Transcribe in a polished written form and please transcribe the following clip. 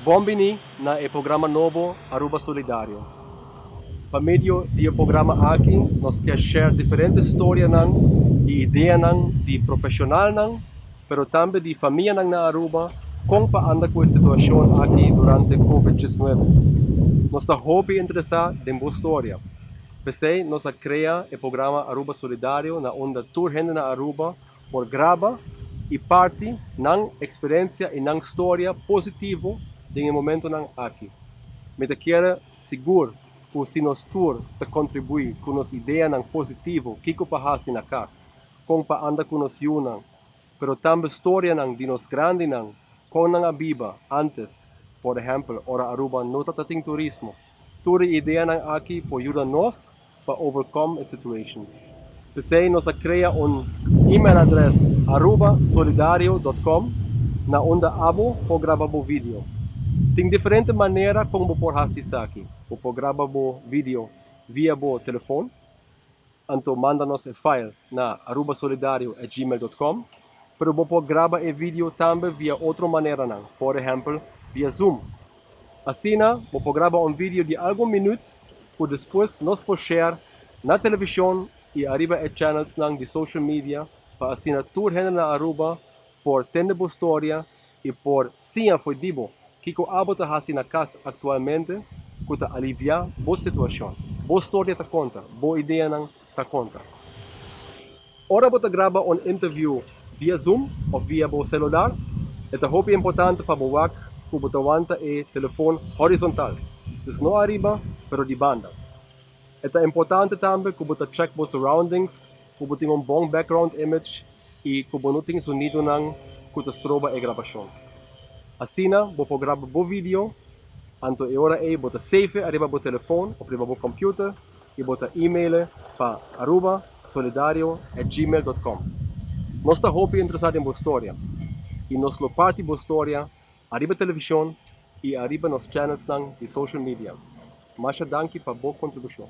Bon bini na e programa nobo Aruba Solidario. Pa medio di e programa aki nos kier share diferente storianan y ideanan di profesionalnan pero tambe di famianan na Aruba con pa anda cu e situacion aki durante Covid 19. Nos ta hopi interesa den bo storia. P'esey nos a crea e programa Aruba Solidario na unda tur hende na Aruba por graba y parti nan experiencia y nan storia positivo den e momentonan aki. Mi ta kere sigur cu si nos tur ta contribui cu nos ideanan positivo kico pa haci na cas, con pa anda cu nos yunan, pero tambe storianan di nos grandinan con nan a biba antes, por ehempel ora Aruba no tatatin turismo. Tur e ideanan aki por yuda nos pa overcome e situation. P'esei nos a crea un email adres arubasolidario.com na unda abo por graba bo video. Tin diferente manera con bo por haci esaki. Bo por graba bo video via bo telefon, anto manda nos e file na arubasolidario@gmail.com, pero bo por graba e video tambe via otro maneranan, por ehempel via Zoom. Asina bo por graba un video di algun minuut cu despues nos por share na television y ariba e channelsnan di social media pa asina tur hende na Aruba por tende bo storia y por siña fo'i di bo kico abo ta haci na cas actualmente cu ta alivia bo situacion. Bo storia ta conta, bo ideanan ta conta. Ora bo ta graba un interview via Zoom of via bo celular, e ta hopi importante pa bo wak cu bo ta wanta e telefon horizontal, dus no ariba pero di banda. E ta importante tambe cu bo ta check bo surroundings, cu bo tin un bon background image y cu bo no tin zonidonan cu ta stroba e grabacion. Asina bo por graba bo video, anto e ora ey bo ta save ariba bo telefon of riba bo computer y bo ta emaile pa arubasolidario@gmail.com. Nos ta hopi interesa den bo storia y nos lo parti bo storia ariba television y ariba nos channelsnan di social media. Masha danki pa bo contribucion.